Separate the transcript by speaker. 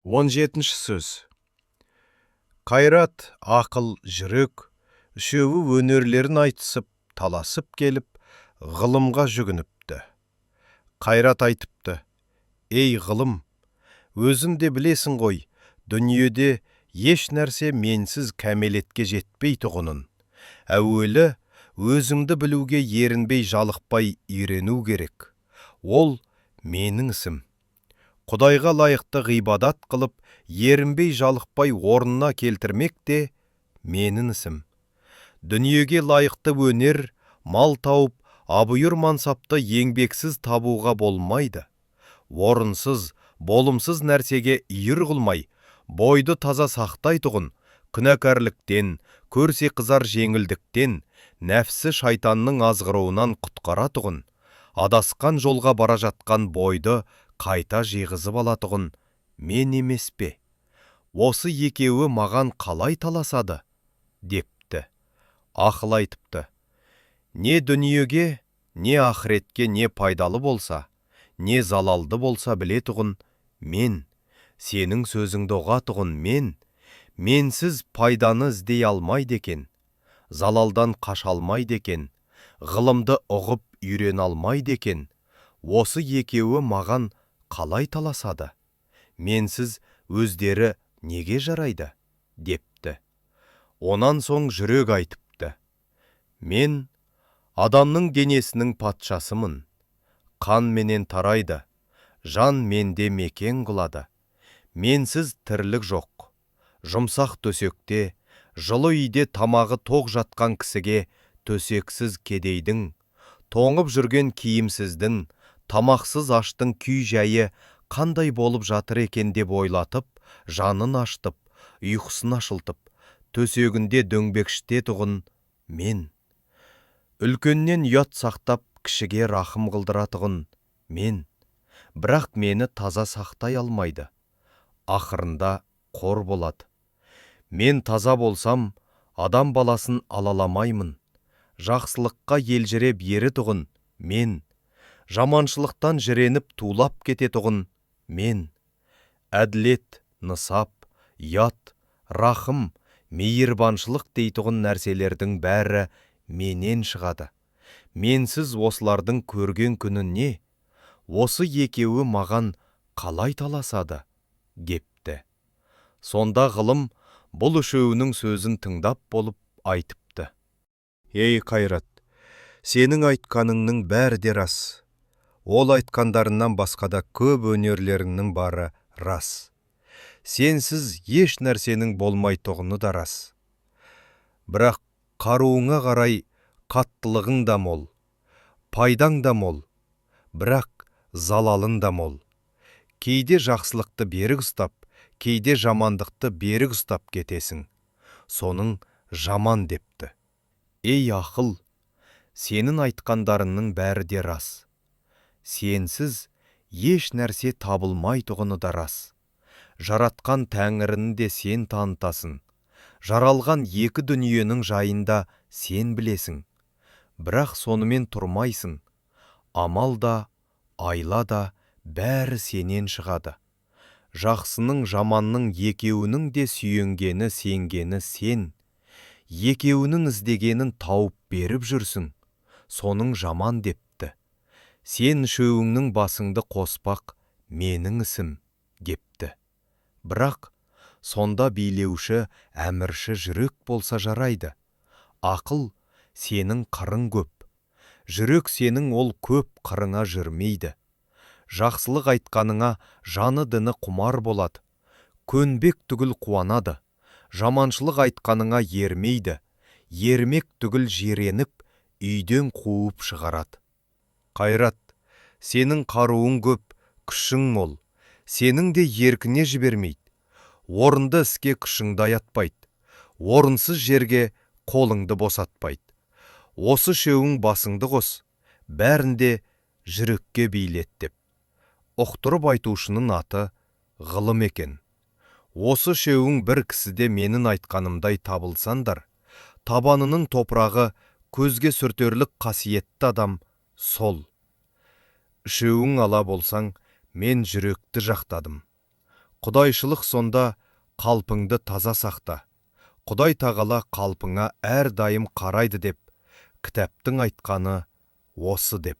Speaker 1: 17-ші сөз. Қайрат, ақыл, жүрек, үшеуі өнерлерін айтысып, таласып келіп, ғылымға жүгініпті. Қайрат айтыпты: «Ей, ғылым, өзің де білесің ғой, дүниеде еш нәрсе менсіз кәмелетке жетпейтұғынын. Әуелі өзіңді білуге ерінбей жалықпай үйрену керек. Ол менің ісім. Құдайға лайықты ғибадат қылып, ерінбей жалықпай орнына келтірмек те менің ісім. Дүниеге лайықты өнер, мал тауып, абырой мансапты еңбексіз табуға болмайды. Орынсыз, болымсыз нәрсеге үйір қылмай, бойды таза сақтайтұғын, күнәкарліктен, көрсе қызар жеңілдіктен, нәпсі шайтанның азғыруынан құтқаратұғын, адасқан жолға бара жатқан бойды қайта жиғызып алатұғын мен емес пе? Осы екеуі маған қалай таласады?» депті. Ақыл айтыпты: «Не дүниеге, не ақыретке не пайдалы болса, не залалды болса білетұғын мен, сенің сөзіңді ұғатұғын мен, менсіз пайданы іздей алмайды екен, залалдан қаша алмайды екен, ғылымды ұғып үйрене алмайды екен. Осы екеуі маған қалай таласады? Менсіз өздері неге жарайды?» депті. Онан соң жүрек айтыпты: «Мен адамның денесінің патшасымын. Қан менен тарайды, жан менде мекен қылады. Менсіз тірлік жоқ. Жұмсақ төсекте, жылы үйде тамағы тоқ жатқан кісіге төсексіз кедейдің, тоңып жүрген киімсіздің, тамақсыз аштың күй жайы қандай болып жатыр екен деп ойлатып, жанын ашытып, ұйқысын ашылтып, төсегінде дөңбекшітетұғын мен. Үлкеннен ұят сақтап, кішіге рахым қылдыратұғын мен. Бірақ мені таза сақтай алмайды. Ақырында қор болады. Мен таза болсам, адам баласын алаламаймын. Жақсылыққа елжіреп еретұғын мен. Жаманшылықтан жіреніп тулап кететұғын мен. Әділет, нысап, ұят, рахым, мейірбаншылық дейтұғын нәрселердің бәрі менен шығады. Менсіз осылардың көрген күні не? Осы екеуі маған қалай таласады?» депті. Сонда ғылым бұл үшеуінің сөзін тыңдап болып айтыпты:
Speaker 2: «Ей, Қайрат, сенің айтқаныңның бәрі де рас. Ол айтқандарыңнан басқа да көп өнерлеріңнің бары рас. Сенсіз еш нәрсенің болмайтұғыны да рас. Бірақ қаруыңа қарай қаттылығың да мол, пайдаң да мол, бірақ залалың да мол. Кейде жақсылықты берік ұстап, кейде жамандықты берік ұстап кетесің. Соның жаман», депті.
Speaker 1: «Ей, ақыл, сенің айтқандарыңның бәрі де рас. Сенсіз еш нәрсе табылмайтұғыны да рас. Жаратқан тәңіріні де сен танытасың. Жаралған екі дүниенің жайын да сен білесің. Бірақ сонымен тұрмайсың. Амал да, айла да бәрі сенен шығады. Жақсының, жаманның екеуінің де сүйенгені, сенгені сен. Екеуінің іздегенін тауып беріп жүрсің. Соның жаман», депті. «Сен үшеуіңнің басыңды қоспақ менің ісім», депті. «Бірақ сонда билеуші, әмірші жүрек болса жарайды. Ақыл, сенің қырың көп. Жүрек сенің ол көп қырыңа жүрмейді. Жақсылық айтқаныңа жаны діні құмар болады. Көнбек түгіл қуанады. Жаманшылық айтқаныңа ермейді. Ермек түгіл жиреніп, үйден қуып шығарады.
Speaker 2: Қайрат, сенің қаруың көп, күшің мол. Сенің де еркіне жібермейді. Орынды іске күшіңді аятпайды. Орынсыз жерге қолыңды босатпайды. Осы үшеуің басыңды қос, бәрінде жүрекке билет», деп. Ұқтырып айтушының аты ғылым екен. «Осы үшеуің бір кісіде менің айтқанымдай табылсаңдар, табанының топырағы көзге сүртерлік қасиетті адам сол. Үшеуің ала болсаң, мен жүректі жақтадым. Құдайшылық сонда қалпыңды таза сақта. Құдай тағала қалпыңа әрдайым қарайды деп, кітаптың айтқаны осы деп.